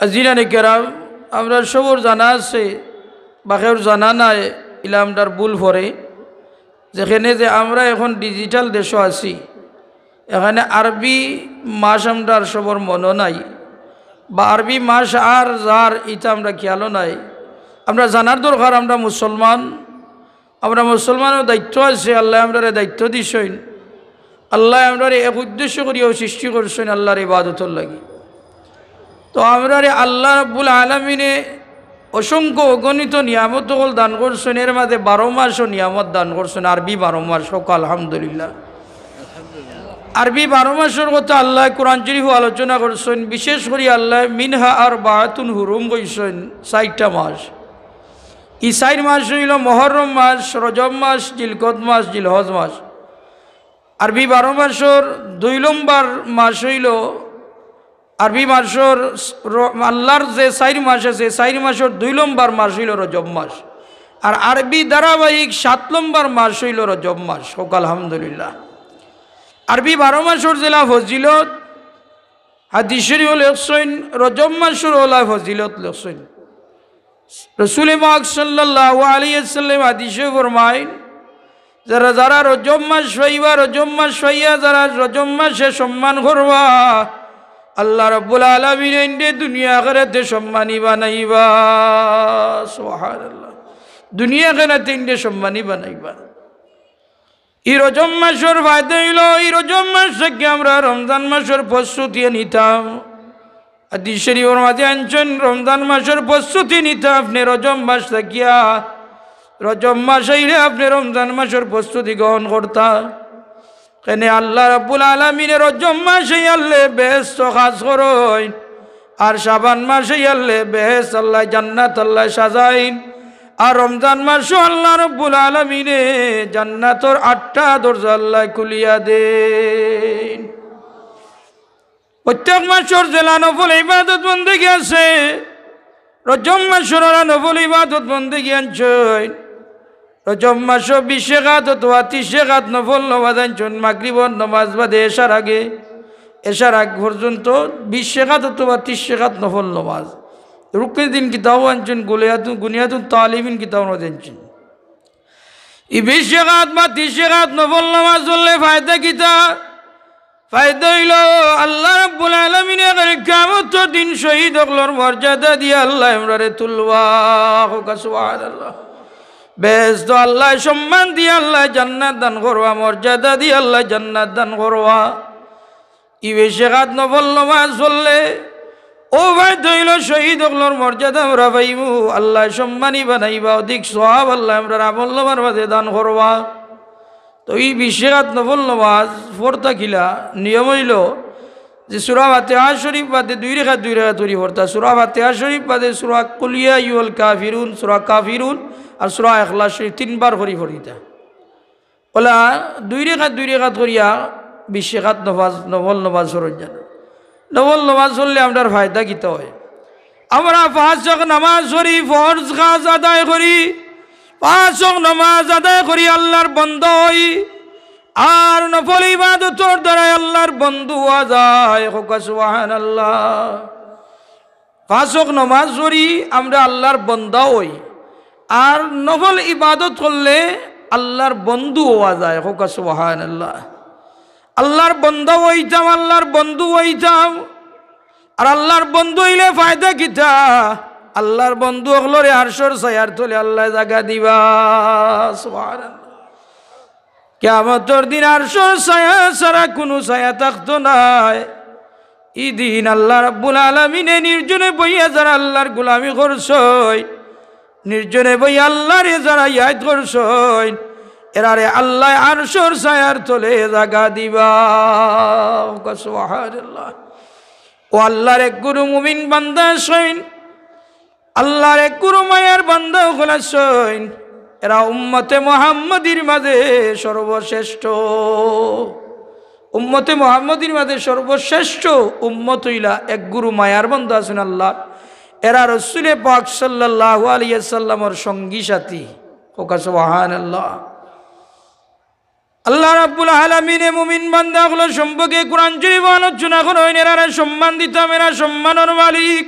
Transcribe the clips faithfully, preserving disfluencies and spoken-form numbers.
আজিরানে কেরাম, আমরা সবর জানা আছে, বাকের জানা নাই, ইলা আমরার ভুল পড়ে। যেখানে যে আমরা এখন ডিজিটাল দেশো আছি, এখানে আরবি মাস আমরার সবর মনো নাই, বা আরবি মাস আর যার ইটা আমরা খেয়ালও নাই। আমরা জানার দরকার, আমরা মুসলমান, আমরা মুসলমানর দায়িত্ব আছে, আল্লায় আমরারে দায়িত্ব দিছইন। আল্লায় আমরারে এক উদ্দেশ্য করিয়াও সৃষ্টি করছইন, আল্লার ইবাদতর লাগি। তো আমরারে আল্লাহ রাব্বুল আলামিনে অসংখ্য অগণিত নিয়ামত অকল দান করছইন, এর মাঝে বারো মাসও নিয়ামত দান করছইন, আরবি বারো মাস। কউক্কা আলহামদুলিল্লাহ। আরবি বারো মাসর কথা আল্লায় কোরআন শরীফো আলোচনা করছইন, বিশেষ করি আল্লায় মিনহা আরবাতুন হুরুম কইছইন, চাইরটা মাস। ই চাইর মাস অইলো মহরম মাস, রজব মাস, জিলকদ মাস, জিলহজ মাস। আরবি বারো মাসর দুই নম্বর মাস অইলো, আরবি মাসর র-, আল্লার যে চাইর মাস আছে, চাইর মাসর দুই নম্বর মাস অইলো রজব মাস। আর আরবি ধারাবাহিক সাত নম্বর মাস অইলো রজব মাস। কউক্কা আলহামদুলিল্লাহ। আরবি বারো মাসর যেলা ফজিলত, হাদিস শরীফো লেখছইন, রজব মাসর অলা ফজিলত লেখছইন। রসুলে পাক সাল্লাল্লাহু আলাইহি ওয়াসাল্লাম হাদিসে ফরমাইন, যারা, যারা রজব মাস পাইবা, রজব মাস পাইয়া যারা রজব মাসে সম্মান করবা, আল্লাহ রাব্বুল আলামিনে ইনরে দুনিয়া আখিরাতে সম্মানী বানাইবা। সুবহানাল্লাহ। দুনিয়া আখিরাতে ইনরে সম্মানী বানাইবা। ই রজব মাসর ফায়দা অইলো, ই রজব মাস থাকি আমরা রমজান মাসর প্রস্তুতি নিতাম। হাদিস শরীফর মাঝে আনছইন, রমজান মাসর প্রস্তুতি নিতা আপনে রজব মাস থাকিয়া, রজব মাস আইলে আপনে রমজান মাসর প্রস্তুতি গ্রহণ করতা। কেনে আল্লাহ রাব্বুল আলামিনে রজব মাস আইলে বেহেস্তো খাস করইন, আর শাবান মাস আইলে বেহেস্ত আল্লায়, জান্নাত আল্লায় সাজাইন, আর রমজান মাসও আল্লাহ রাব্বুল আলামিনে জান্নাতর আটটা দরজা আল্লায় খুলিয়া দেইন। প্রত্যেক মাসর যেলা নফল ইবাদত বন্দেগি আছে, রজব মাসর অলা নফল ইবাদত বন্দেগি আনছইন। রজব মাসো বিশ রেকাত অথবা ত্রিশ রেকাত নফল নমাজ আনছইন, মাগরিবর নমাজ বাদে এশার আগে, এশার আগ পর্যন্ত বিশ রেকাত অথবা ত্রিশ রেকাত নফল নমাজ। রুকনে দিন কিতাবো আনছইন, গুলিয়াতু-, গুনিয়াতুত তালিবিন কিতাবো আনছইন। ই বিশ রেকাত বা ত্রিশ রেকাত নফল নমাজ পড়লে ফায়দা কিতা? ফায়দা অইলো, আল্লাহ রাব্বুল আলামিনে একেবারে কিয়ামতর দিন শহীদ অকলর মর্যাদা দিয়া আল্লায় আমরারে তুলবা। কউক্কা সুবহানাল্লাহ। বেহেস্তো আল্লায় সম্মান দিয়া আল্লায় জান্নাত দান করবা, মর্যাদা দিয়া আল্লায় জান্নাত দান করবা। ই বিশ রেকাত নফল নমাজ পড়লে অউ ফায়দা অইলো শহীদ অকলর মর্যাদা আমরা পাইমু, আল্লায় সম্মানী বানাইবা, অধিক সওয়াব আল্লায় আমরার আমল নামার মাঝে দান করবা। তো ই বিশ রেকাত নফল নমাজ পড়তা কিলা? নিয়ম অইলো যে সূরা ফাতিহা শরীফ বাদে দুই রেকাত দুই রেকাত করি পড়তা। সূরা ফাতিহা শরীফ বাদে সূরা কুল ইয়া আইয়ুহাল কাফিরুন, সূরা কাফিরুন আর সূরা ইখলাস শরীফ তিনবার করি পড়িতা। অলা দুই রেকাত দুই রেকাত করিয়া বিশ রেকাত নফাজ-, নফল নমাজ পড়ইন যেন। নফল নমাজ পড়লে আমরার ফায়দা কিতা অয়? আমরা পাঁচ ওয়াক্ত নামাজ পড়ি, ফরজ কাজ আদায় করি, পাঁচ ওয়াক্ত নামাজ আদায় করি, আল্লার বন্দা অই। আর নফল ইবাদতর দ্বারায় আল্লার বন্ধু অওয়া যায়। কউক্কা সুবহানাল্লাহ। পাঁচ ওয়াক্ত নমাজ পড়ি, আমরা আল্লার বন্দা অই। আর নফল ইবাদত করলে আল্লার বন্ধু অওয়া যায়। কউক্কা সুবহানাল্লাহ। আল্লার বন্দা অইতাম, আল্লার বন্ধু অইতাম। আর আল্লার বন্ধু অইলে ফায়দা কিতা? আল্লার বন্ধু অকলরে আরশর ছায়ার তলে আল্লায় জাগা দিবা। সুবহানাল্লাহ। কিয়ামতর দিন আরশর ছায়া ছাড়া কুনু ছায়া থাকতো নায়। ই দিন আল্লাহ রাব্বুল আলামিনে নির্জনে বইয়া যারা আল্লার গোলামি করছইন, নির্জনে বইয়া আল্লারে যারা ইয়াদ করছইন, এরারে আল্লায় আরশর ছায়ার তলে জাগা দিবা। কউক্কা সুবহানাল্লাহ। ও আল্লার এক গুরু মুমিন বান্দা আছইন, আল্লার এক গুরু মায়ার বান্দা অকল আছইন, এরা উম্মতে মুহাম্মদীর মাঝে সর্বশ্রেষ্ঠ। উম্মতে মুহাম্মদীর মাঝে সর্বশ্রেষ্ঠ উম্মত অইলা এক গুরু মায়ার বান্দা আছইন আল্লার। এরা রসুলে পাক সাল্লাল্লাহু আলাইহি ওয়াসাল্লামর সঙ্গী সাথী। কউক্কা সুবহানাল্লাহ। আল্লাহ রাব্বুল আলামিনে মুমিন বান্দা অকলর সম্পর্কে কোরআন শরীফো আলোচনা করইন, এরারে সম্মান দিতাম, এরা সম্মানর মালিক।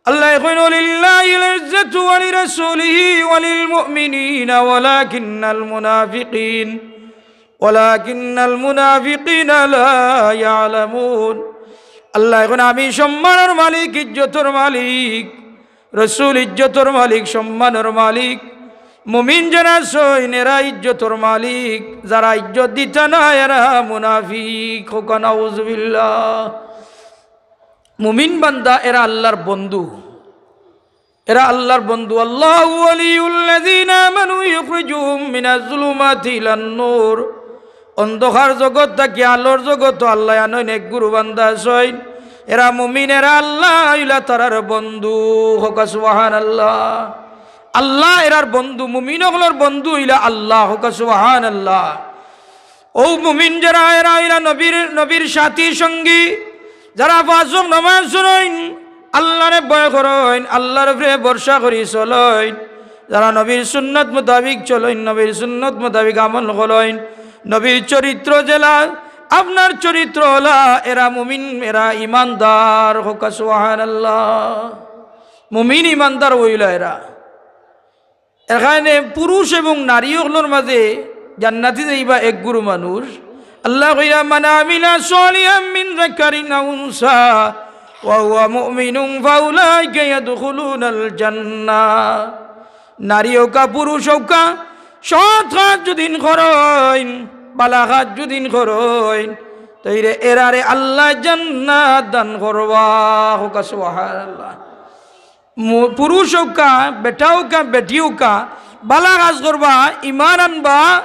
আল্লায় কইন, "লিল্লাহিল ইজ্জাতু ওয়া লিরাসূলিহি ওয়া লিল মুমিনিনা ওয়ালাকিন্নাল মুনাফিকিন, ওয়ালাকিন্নাল মুনাফিকিনা লা ইয়ালামুন।" আল্লায় কইন, "আমি সম্মানর মালিক, ইজ্জতর মালিক, রসুল ইজ্জতর মালিক, সম্মানর মালিক, মুমিন যারা আছইন এরা ইজ্জতর মালিক, যারা ইজ্জত দিতা না এরা মুনাফিক।" কউক্কা নাউজুবিল্লাহ। মুমিন বান্দা এরা আল্লার বন্ধু, এরা আল্লার বন্ধু। আল্লাহু ওয়ালিয়ুল্লাযীনা আমানু ইউখরিজুহুম মিনাজ যুলুমাতি ইলান নূর। অন্ধকার জগত থাকি আলোর জগতো আল্লায় আনইন এক গুরু বান্দা আছইন। এরা মুমিন, এরা আল্লাহ অইলা তারার বন্ধু। কউক্কা সুবহানাল্লাহ। আল্লাহ এরার বন্ধু, মুমিন অকলর বন্ধু অইলা আল্লাহ। কউক্কা সুবহানাল্লাহ। অউ মুমিন যারা, এরা অইলা নবীর, নবীর সাথী সঙ্গী, যারা পাঁচ ওয়াক্ত নামাজ পড়ইন, আল্লারে ভয় করইন, আল্লার উপরে ভরসা করি চলইন, যারা নবীর সুন্নত মোতাবিক চলইন, নবীর সুন্নত মোতাবিক আমল করইন, নবীর চরিত্র যেলা, আপনার চরিত্র অলা, এরা মুমিন, এরা ইমানদার। কউক্কা সুবহানাল্লাহ। মুমিন ইমানদার অইলা এরা। এখানে পুরুষ এবং নারী অকলর মাঝে জান্নাতি যাইবা এক গুরু মানুষ। আল্লায় কইরা, "মান আমিলা সালিহাম মিন যাকারিন আও উনসা ওয়া হুয়া মুমিনুন ফাউলাইকা ইয়াদখুলুনাল জান্নাহ।" নারী অউক্কা, পুরুষ অউক্কা, সৎ কাজ যুদি করইন, বালা কাজ যুদি করইন, তাইলে এরারে আল্লায় জান্নাত দান করবা। কউক্কা সুবহানাল্লাহ। মু-, পুরুষ অউক্কা, বেটা অউক্কা, বেটি অউক্কা, বালা কাজ করবা, ইমান আনবা,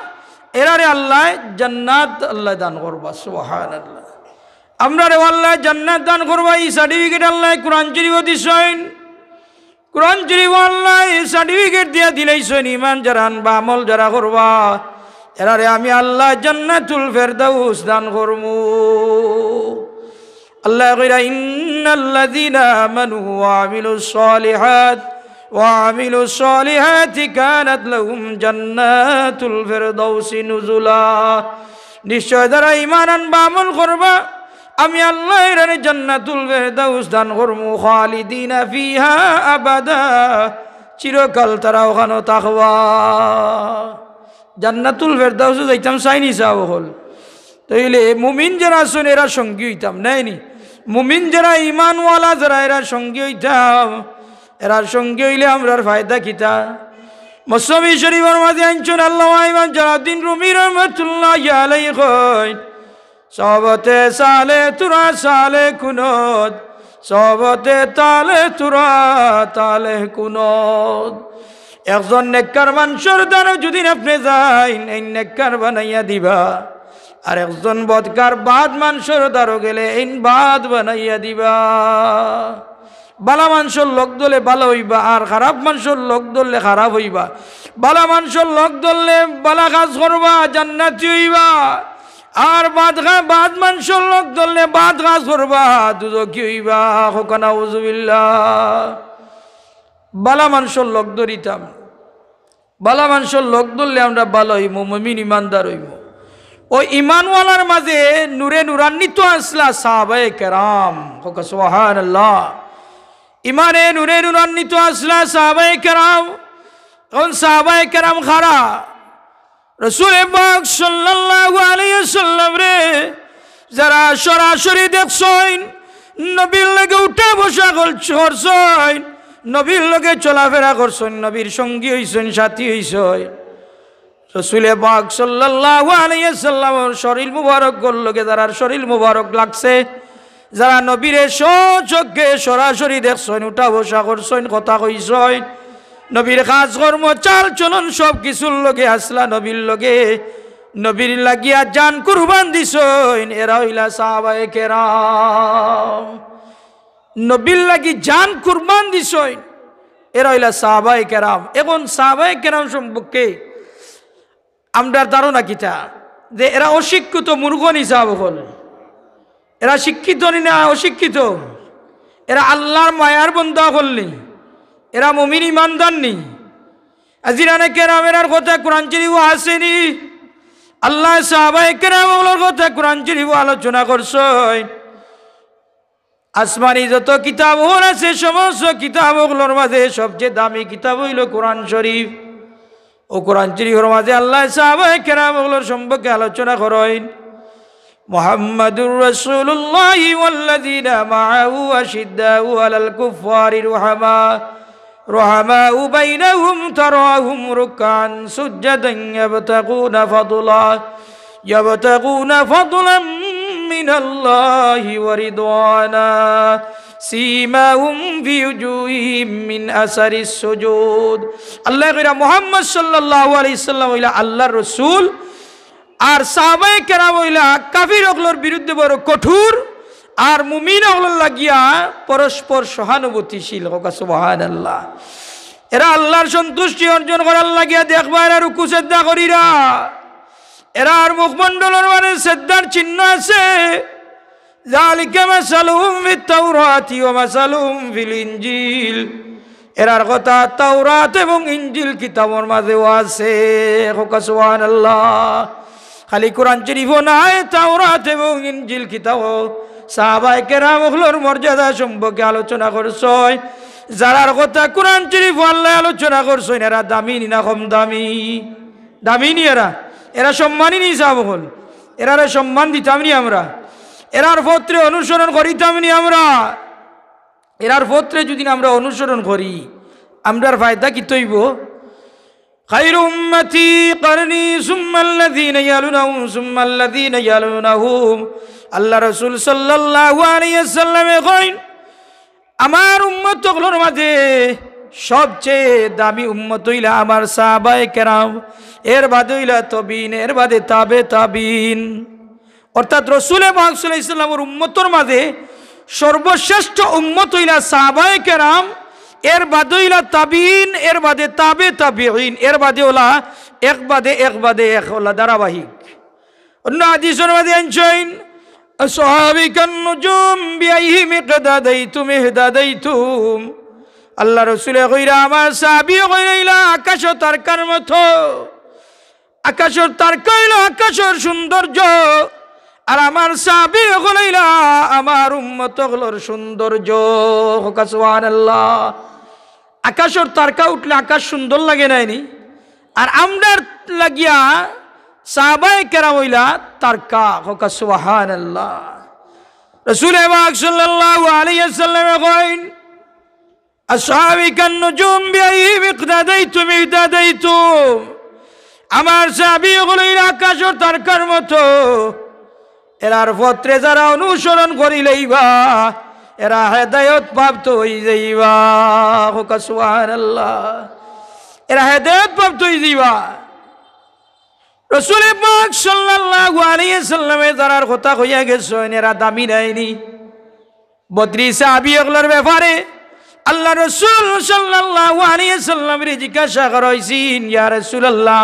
এরারে আল্লায় জান্নাত আল্লায় দান করবা। সুবহানাল্লাহ। আমরারে আল্লায় জান্নাত দান করবা, ই certificate আল্লায় কুরআন শরীফো দিছইন। কুরআন শরীফো আল্লায় certificate দিয়া দিলাইছইন, ইমান যারা আনবা, আমল যারা করবা, এরারে আমি আল্লায় জান্নাতুল ফেরদাউস দান করমু। আল্লায় কইরা, "ইন্নাল্লাযীনা আমানু ওয়া আমিলুস সালিহাত, ওয়া আমিলুস সালিহাতি কানাত লাহুম জান্নাতুল ফিরদাউসি নুজুলা।" নিশ্চয় যারা ইমান আনবা, আমল করবা, আমি আল্লায় এরারে জান্নাতুল ফিরদাউস দান করমু, খালিদিনা ফিহা আবাদা, চিরকাল তারা অখানো থাকবা। জান্নাতুল ফেরদাউসো যাইতাম চাইনি সাব অকল। তাইলে মুমিন যারা আছইন, এরার সঙ্গী অইতাম, নায়নি? মুমিন যারা, ইমানওয়ালা যারা, এরার সঙ্গী অইতাম। এরার সঙ্গী অইলে আমরার ফায়দা কিতা? মসনবী শরীফর মাঝে আনছইন, আল্লামা ইমাম জালালউদ্দিন রুমি রহমতুল্লাহি আলাইহি কইন, "সহবতে সালে তুরা সালে কুনত, সহবতে তালে তুরা তালে কুনত।" একজন নেককার মানষর দ্বারো যুদি আপনে যাইন, এইন নেককার বানাইয়া দিবা। আর একজন বদকার বাদ মানষর দ্বারো গেলে, এইন বাদ বানাইয়া দিবা। বালা মানষর লগ ধরলে বালা অইবা, আর খারাপ মানষর লগ ধরলে খারাপ অইবা। বালা মানষর লগ ধরলে বালা কাজ করবা, জান্নাতি অইবা। আর বাদ খা-, বাদ মানষর লগ ধরলে বাদ কাজ করবা, দুজখি অইবা। কউক্কা নাউজুবিল্লাহ। বালা মানষর লগ ধরিতাম। বালা মানষর লগ ধরলে আমরা বালা অইমু, মুমিন ইমানদার অইমু। অউ ইমানওয়ালার মাঝে নূরে নূরান্বিত আছলা সাহাবায়ে কেরাম। কউক্কা সুবহানাল্লাহ। ইমানে নূরে নূরান্বিত আছলা সাহাবায়ে কেরাম। অখন সাহাবায়ে কেরাম কারা? রসুলে পাক সাল্লাল্লাহু আলাইহি ওয়াসাল্লামরে যারা সরাসরি দেখছইন, নবীর লগে উঠা বসা কর-, করছইন, নবীর লগে চলাফেরা করছইন, নবীর সঙ্গী অইছইন, সাথী অইছইন। রসুলে পাক সাল্লাল্লাহু আলাইহি ওয়াসাল্লামর শরীর মুবারকর লগে যারার শরীর মুবারক লাগছে, যারা নবীরে স্বচক্ষে সরাসরি দেখছইন, উঠা বসা করছইন, কথা কইছইন, নবীর কাজকর্ম, চাল চলন সব কিছুর লগে আছলা নবীর লগে, নবীর লাগিয়া জান কুরবান দিছইন, এরা অইলা সাহাবায়ে কেরাম। নবীর লাগি জান কুরবান দিছইন, এরা অইলা সাহাবায়ে কেরাম। এখন সাহাবায়ে কেরাম সম্পর্কে আমরার ধারণা কিতা? যে এরা অশিক্ষিত, মূর্খ নি সাব অকল? এরা শিক্ষিত নি না অশিক্ষিত? এরা আল্লার মায়ার বন্দা অকল নি? এরা মুমিন ইমানদার নি? হাজিরানে কেরাম, এরার কথা কুরআন শরীফো আছেনি? আল্লায় সাহাবায়ে কেরাম অকলর কথা কুরআন শরীফো আলোচনা করছইন। আসমানি যত কিতাব অকল আছে, সমস্ত কিতাব অকলর মাঝে সবচেয়ে দামি কিতাব অইলো কোরআন শরীফ। অউ কোরআন শরীফর মাঝে আল্লায় সাহাবায়ে কেরাম অকলর সম্পর্কে আলোচনা করইন, محمد رسول الله والذين معه أشداء على الكفار رحماء، رحماء بينهم تراهم ركعا سجدا يبتغون فضلا، يبتغون فضلا من الله ورضوانا، سيماهم في وجوههم من أثر السجود। আল্লায় কইরা মুহাম্মদ সাল্লাল্লাহু আলাইহি ওয়াসাল্লাম অইলা আল্লার রসুল, আর সাহাবায়ে কেরাম অইলা কাফির অকলর বিরুদ্ধে বড় কঠোর, আর মুমিন অকলর লাগিয়া পরস্পর সহানুভূতিশীল। কউক্কা সুবহানাল্লাহ। এরা আল্লার সন্তুষ্টি অর্জন করার লাগিয়া দেখবা, এরা রুকু সেজদা করিরা, এরার মুখমণ্ডলর মাঝে সেজদার চিহ্ন আছে। ذلك مثلهم في التوراة ومثلهم في الإنجيل। এরার কথা তাওরাত এবং ইঞ্জিল কিতাবর মাঝেও আছে। কউক্কা সুবহানাল্লাহ। খালি কোরআন শরীফো নায়, তাওরাত এবং ইঞ্জিল কিতাবো সাহাবায়ে কেরাম অকলর মর্যাদা সম্পর্কে আলোচনা করছইন। যারার কথা কোরআন শরীফো আল্লায় আলোচনা করছইন, এরা দামি নি না কম দামি? দামি নি এরা? এরা সম্মানী নি সাহাবা অকল? এরারে সম্মান দিতাম নি আমরা? এরার পথরে অনুসরণ করিতাম নি আমরা? এরার পথরে যুদি আমরা অনুসরণ করি, আমরার ফায়দা কিতা অইবো? خير أمتي قرني ثم الذين يلونهم ثم الذين يلونهم। আল্লার রসুল সাল্লাল্লাহু আলাইহি ওয়াসাল্লামে কইন, আমার উম্মত অকলর মাঝে সবচেয়ে দামি উম্মত অইলা আমার সাহাবায়ে কেরাম, এর বাদে অইলা তবিন, এর বাদে তাবে তাবিন। অর্থাৎ রসুলে পাক সাল্লাল্লাহু আলাইহি ওয়াসাল্লামর উম্মতর মাঝে সর্বশ্রেষ্ঠ উম্মত অইলা সাহাবায়ে কেরাম, এর বাদে অইলা তাবিন, এর বাদে তাবে তাবিন, এর বাদে অলা এক বাদে এক বাদে এক, অলা ধারাবাহিক। অন্য হাদিসর মাঝে আনছইন, أصحابي كالنجوم بأيهم اقتديتم اهتديتم। আল্লার রসুলে কইরা, আমার সাহাবি অকল অইলা আকাশর তারকার মতো। আকাশর তারকা অইলো আকাশর সৌন্দর্য, আর আমার সাহাবি অকল অইলা আমার উম্মত অকলর সৌন্দর্য। কউক্কা সুবহানাল্লাহ। আকাশর তারকা উঠলে আকাশ সুন্দর লাগে নায় নি? আর আমরার লাগিয়া সাহাবায়ে কেরাম অইলা তারকা। কউক্কা সুবহানাল্লাহ। রসুলে পাক সাল্লাল্লাহু আলাইহি ওয়াসাল্লামে কইন, أصحابي كالنجوم بأيهم اقتديتم اهتديتم। আমার সাহাবি অকল অইলা আকাশর তারকার মতো, এরার পথরে যারা অনুসরণ করিলাইবা, এরা হেদায়েত প্রাপ্ত অইযাইবা। কউক্কা সুবহানাল্লাহ। এরা হেদায়েত প্রাপ্ত অইযাইবা। রসুলে পাক সাল্লাল্লাহু আলাইহি ওয়াসাল্লামে যারার কথা কইয়া গেছইন, এরা দামি নায় নি? বদরি সাহাবি অকলর ব্যাপারে আল্লার রসুল সাল্লাল্লাহু আলাইহি ওয়াসাল্লামরে জিজ্ঞাসা করা অইছিল, ইয়া রাসূলুল্লাহ,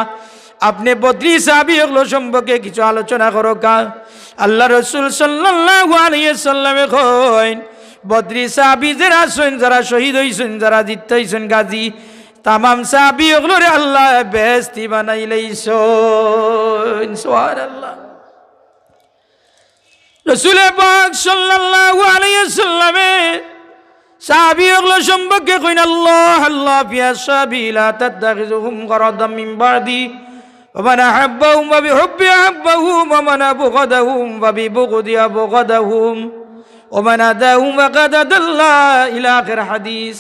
আপনে বদরি সাহাবি অকলর সম্পর্কে কিছু আলোচনা করউক্কা। আল্লার রসুল সাল্লাল্লাহু আলাইহি ওয়াসাল্লামে কইন, বদরি সাহাবি যেরা আছইন, যারা শহীদ অইছইন, যারা জিত্তা অইছইন গাজী, তামাম সাহাবি অকলরে আল্লায় বেহেস্তি বানাইলাইছইন। সুবহানাল্লাহ। রসুলে পাক সাল্লাল্লাহু আলাইহি ওয়াসাল্লামে সাহাবি অকলর সম্পর্কে কইন, আল্লাহ, আল্লাহ, في أصحابي لا تتخذوهم غرضا من بعدي، فمن أحبهم فبحبي أحبهم، ومن أبغضهم فببغضي أبغضهم، ومن أذاهم فقد أذى الله، إلى آخر الحديث।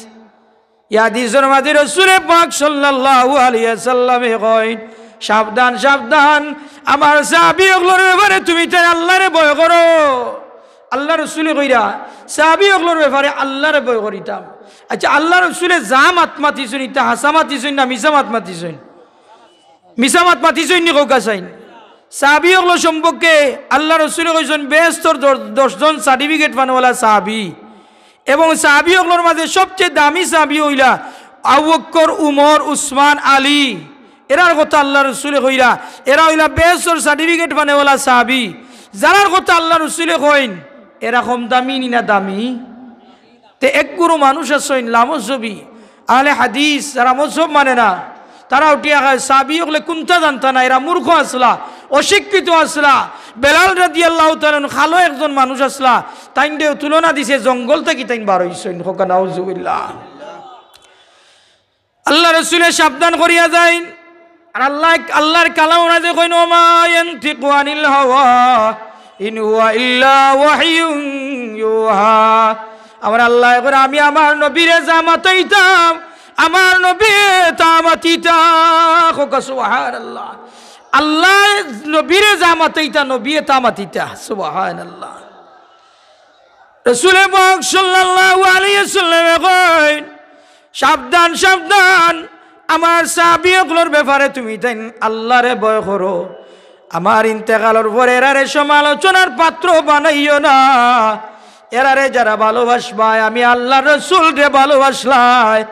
ই হাদিসর মাঝে রসুলে পাক সাল্লাল্লাহু আলাইহি ওয়াসাল্লামে কইন, সাবধান, সাবধান, আমার সাহাবি অকলর ব্যাপারে তুমি তাইন আল্লারে ভয় করো। আল্লার রসুলে কইরা সাহাবি অকলর ব্যাপারে আল্লারে ভয় করিতাম। আচ্ছা, আল্লার রসুলে যা মাত মাতিছইন, ইতা হাছা মাতিছইন না মিছা মাত মাতিছইন? মিছা মাত মাতিছইন নি কউক্কা চাইন? সাহাবি অকলর সম্পর্কে আল্লার রসুলে কইছইন, বেহেস্তর দশ, দশজন certificate পানেওয়ালা সাহাবি। এবং সাহাবি অকলর মাঝে সবচেয়ে দামি সাহাবি অইলা আবু বকর, উমর, উসমান, আলী। এরার কথা আল্লার রসুলে কইরা, এরা অইলা বেহেস্তর certificate পানেওয়ালা সাহাবি। যারার কথা আল্লার রসুলে কইন, এরা কম দামি নি না দামি? তে এক গুরু মানুষ আছইন, লামজহবি, আহলে হাদিস, যারা মজহব মানে না, তারা উঠিয়া কয়, সাহাবি অকলে কুন্তা জানতা না, এরা মূর্খ আছলা, অশিক্ষিত আছলা, বেলাল রাদিয়াল্লাহু তাআলা আনহু কালো একজন মানুষ আছলা, তাইনরে তুলনা দিছে জঙ্গল থাকি তাইন বার অইছইন। কউক্কা নাউজুবিল্লাহ। আল্লার রসুলে সাবধান করিয়া যাইন। আর আল্লায়, আল্লার কালামর মাঝে কইন, "ওমা ইয়ানতিকু আনিল হাওয়া, ইন হুয়া ইল্লা ওয়াহয়ুন ইউহা।" আমার আল্লায় কইরা, "আমি আমার নবীরে যা মাতাইতাম, আমার নবীয়ে তা মাতিতা।" কউক্কা সুবহানাল্লাহ। আল্লায় নবীরে যা মাতাইতা, নবীয়ে তা মাতিতা। সুবহানাল্লাহ। রসুলে পাক সাল্লাল্লাহু আলাইহি ওয়াসাল্লামে কইন, "সাবধান, সাবধান, আমার সাহাবী অকলর ব্যাপারে তুমি তাইন আল্লারে ভয় করো। আমার ইন্তেকালর পরে এরারে সমালোচনার পাত্র বানাইও না। এরারে যারা ভালোবাসবায়, আমি আল্লার রসুলরে ভালোবাসলায়,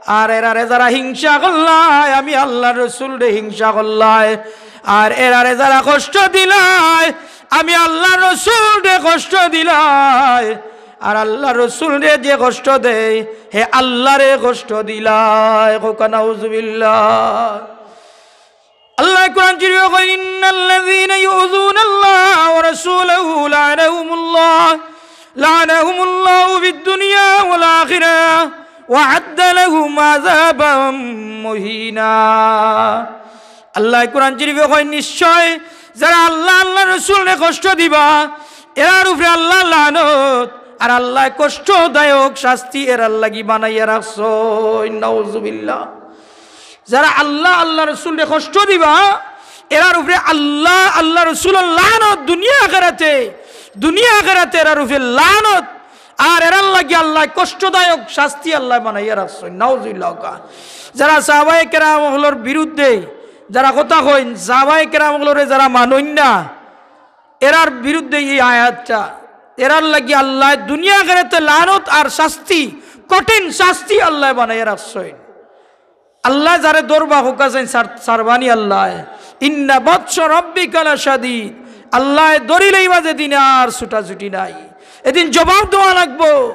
আর এরারে যারা হিংসা করলায়, আমি আল্লার রসুলরে হিংসা করলায়, আর এরারে যারা কষ্ট দিলায়, আমি আল্লার রসুলরে কষ্ট দিলায়, আর আল্লার রসুলরে যে কষ্ট দেয়, হে আল্লারে কষ্ট দিলায়।" কউক্কা নাউজুবিল্লাহ। আল্লায় কোরআন শরীফে কইন, "ইন্নাল্লাযীনা ইউযুনাল্লাহা ওয়া রাসূলাহু লাআনাহুমুল্লাহ, লাআনাহুমুল্লাহু ফিদ দুনিয়া ওয়াল আখিরাহ ওয়া আ'আদ্দা লাহুম আযাবাম মুহিনা।" আল্লায় কোরআন শরীফে কইন, "নিশ্চয় যারা আল্লাহ, আল্লার রসুলরে কষ্ট দিবা, এরার উপরে আল্লার লানত, আর আল্লায় কষ্টদায়ক শাস্তি এরার লাগি বানাইয়া রাখছইন।" নাউজুবিল্লাহ। যারা আল্লাহ, আল্লার রসুলরে কষ্ট দিবা, এরার উপরে আল্লাহ, আল্লার রসুলর লানত দুনিয়া আখেরাতে, দুনিয়া আখেরাতে এরার উপরে লানত, আর এরার লাগি আল্লায় কষ্টদায়ক শাস্তি আল্লায় বানাইয়া রাখছইন। নাউজুবিল্লাহ। যারা সাহাবায়ে কেরাম অকলর বিরুদ্ধে যারা কথা কইন, সাহাবায়ে কেরাম অকলরে যারা মানইন না, এরার বিরুদ্ধে এই আয়াতটা, এরার লাগি আল্লায় দুনিয়া আখেরাতে লানত আর শাস্তি, কঠিন শাস্তি আল্লায় বানাইয়া রাখছইন। আল্লায় যারে ধরবা কউক্কা চাইন, ছাড়-, ছাড়বানি আল্লায়। ইন্না বাতশা রাব্বিকা লাশাদীদ। আল্লায় ধরিলাইবা যেদিন আর ছুটাছুটি নাই, এদিন জবাব দেওয়া লাগবো।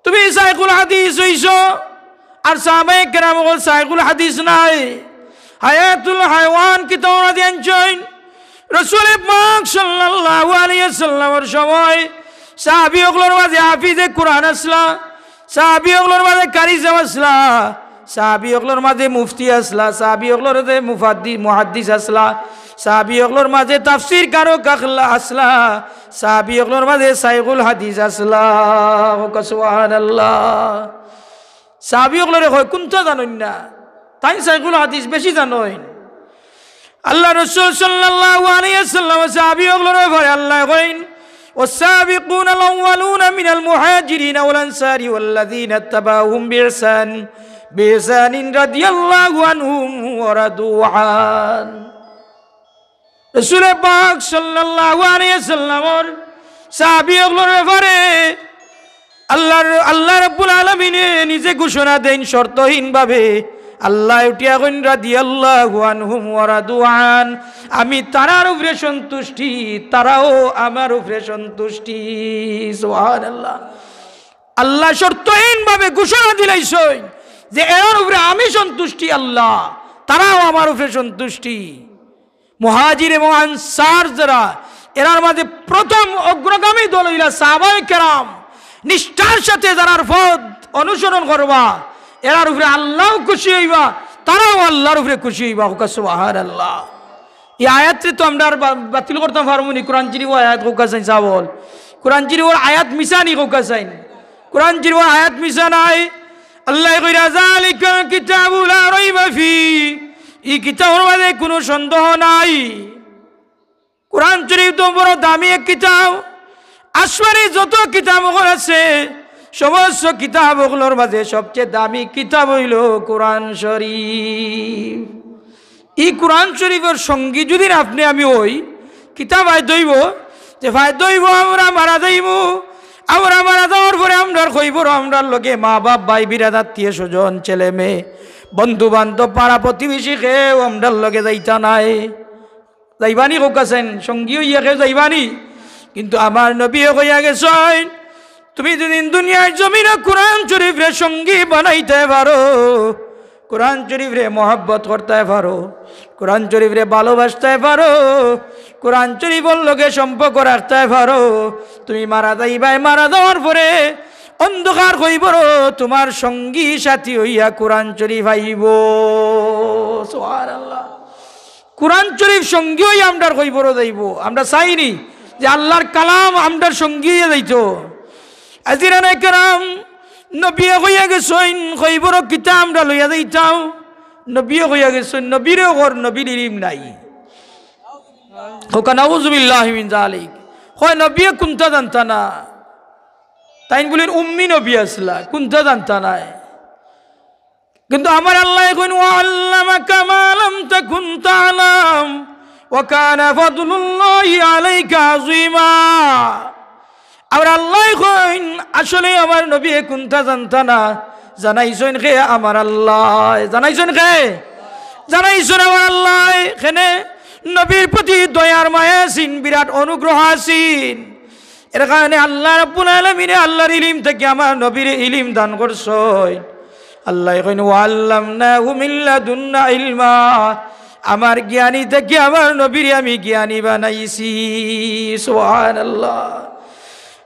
তুমি শাইখুল হাদিস অইছো, আর সাহাবায়ে কেরাম অকল শাইখুল হাদিস নায়। হায়াতুল হায়াওয়ান কিতাবর মাঝে আনছইন, রসুলে পাক সাল্লাল্লাহু আলাইহি ওয়াসাল্লামর সময় সাহাবী অকলর মাঝে হাফিজে কুরআন আছলা, সাহাবী অকলর মাঝে কারি সাব আছলা, সাহাবী অকলর মাঝে মুফতি আছলা, সাহাবী অকলর মাঝে মুফাদ্দি-, মুহাদ্দিস আছলা, সাহাবী অকলর মাঝে তাফসীরকারক আখলা-, আছলা, সাহাবী অকলর মাঝে শাইখুল হাদিস আছলা। কউক্কা সুবহানাল্লাহ। সাহাবী অকলরে কয়, "কুন্তা জানইন না?" তাইন শাইখুল হাদিস বেশি জানইন। আল্লার রসুল সাল্লাল্লাহু আলাইহি ওয়াসাল্লাম সাহাবী অকলর ব্যাপারে আল্লায় কইন, "والسابقون الأولون من المهاجرين والأنصار والذين اتبعوهم بإحسان، بإحسان رضي الله عنهم ورضوا عنه।" রসুলে পাক সাল্লাল্লাহু আলাইহি ওয়াসাল্লামর সাহাবী অকলর ব্যাপারে আল্লার, আল্লাহ রাব্বুল আলামিনে নিজে ঘোষণা দেইন শর্তহীনভাবে। আল্লায় উঠিয়া কইন, "রাদিয়াল্লাহু আনহুম ওয়া রাদু আন।" আমি তারার উপরে সন্তুষ্টি, তারাও আমার উপরে সন্তুষ্টি। সুবহানাল্লাহ। আল্লায় শর্তহীনভাবে ঘোষণা দিলাইছইন যে এরার উপরে আমি সন্তুষ্টি আল্লাহ, তারাও আমার উপরে সন্তুষ্টি। মুহাজির এবং আনসার যারা, এরার মাঝে প্রথম অগ্রগামী দল অইলা সাহাবায়ে কেরাম। নিষ্ঠার সাথে যারার পথ অনুসরণ করবা, এরার উপরে আল্লাও খুশি অইবা, তারাও আল্লার উপরে খুশি অইবা। কউক্কা সুবহানাল্লাহ। ই আয়াতরে তো আমরা আর বা-, বাতিল করতাম পারমু নি? কোরআন শরীফর আয়াত কউক্কা চাইন সাবল। কোরআন শরীফর আয়াত মিছা নি কউক্কা চাইন? কোরআন শরীফর আয়াত মিছা নায়। আল্লায় কইরা, "যালিকাল কিতাবু লা রাইবা ফি।" ই কিতাবর মাঝে কুনু সন্দেহ নাই। কোরআন শরীফ তো বড় দামি এক কিতাব। আসমানি যত কিতাব অকল আছে, সমস্ত কিতাব অকলর মাঝে সবচেয়ে দামি কিতাব অইলো কোরআন শরীফ। ই কোরআন শরীফর সঙ্গী যুদি আপনে আমি অই, কিতা ফায়দা অইবো? যে ফায়দা অইবো, আমরা মারা যাইমু। আমরা মারা যাওয়ার পরে আমরার কবরো আমরার লগে মা বাপ, ভাই বিরাদ, আত্মীয় স্বজন, ছেলে মেয়ে, বন্ধু বান্ধব, পাড়া প্রতিবেশী কেউ আমরার লগে যাইতা নায়। যাইবা নি কউক্কা চাইন? সঙ্গী অইয়া কেউ যাইবা নি? কিন্তু আমার নবীয়ে কইয়া গেছইন, তুমি যুদি দুনিয়ার জমিনো কোরআন শরীফরে সঙ্গী বানাইতায় পারো, কোরআন শরীফরে মহব্বত করতায় পারো, কোরআন শরীফরে ভালোবাসতায় পারো, কোরআন শরীফর লগে সম্পর্ক রাখতায় পারো, তুমি মারা যাইবায়, মারা যাওয়ার পরে অন্ধকার কইবরো তুমার সঙ্গী সাথী অইয়া কোরআন শরীফ আইবো। সুবহানাল্লাহ। কোরআন শরীফ সঙ্গী অইয়া আমরার কইবরো যাইবো। আমরা চাইনি যে আল্লার কালাম আমরার সঙ্গী অইয়া যাইতো। আজিরানে কেরাম, নবীয়ে কইয়া গেছইন, কইবরো কিতা আমরা লইয়া যাইতাম। নবীয়ে কইয়া গেছইন, নবীরে কর, নবীর ইলিম নাই। কউক্কা নাউজুবিল্লাহি মিন যালিক। কয় নবীয়ে কুন্তা জানতা না। তাইন বুলিন উম্মি নবী আছলা, কুন্তা জানতা নায়। কিন্তু আমার আল্লায় কইন, "ওয়া আল্লামাকা মা লাম তাকুন তা'লাম, ওয়া কানা ফাদলুল্লাহি আলাইকা আযীমা।" আমার আল্লায় কইন, আসলে আমার নবীয়ে কুন্তা জানতা না, জানাইছইন কে? আমার আল্লায়। জানাইছইন কে? জানাইছইন আমার আল্লায়। কেনে নবীর প্রতি দয়ার মায়া আছিন, বিরাট অনুগ্রহ আছিন। এর কারণে আল্লাহ রাব্বুল আলামিনে আল্লার ইলিম থাকি আমার নবীরে ইলিম দান করছইন। আল্লায় কইন, "ওয়া আল্লামনাহু মিন লাদুন্না ইলমা।" আমার জ্ঞানী থাকি আমার নবীরে আমি জ্ঞানী বানাইছি। সুবহানাল্লাহ।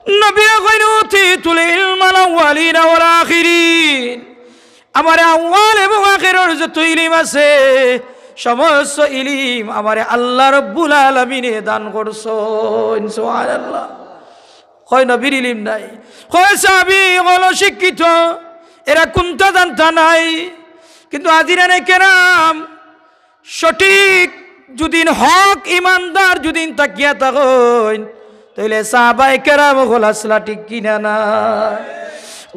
নবীয়ে কইন, "উতিতুল ইলমাল আউয়ালিনা ওয়াল আখিরিন।" আমারে আউয়াল এবং আখেরর যত ইলিম আছে, সমস্ত ইলিম আমারে আল্লাহ রাব্বুল আলামিনে দান করছইন। সুবহানাল্লাহ। কয় নবীর ইলিম নাই। কয় সাহাবী অকল অশিক্ষিত, এরা কুন্তা জানতা নায়। কিন্তু আজিরানে কেরাম, সঠিক যুদিন হক ইমানদার যুদিন থাকিয়া থাকইন, তাইলে সাহাবায়ে কেরাম অকল আছলা, ঠিক কিনা না?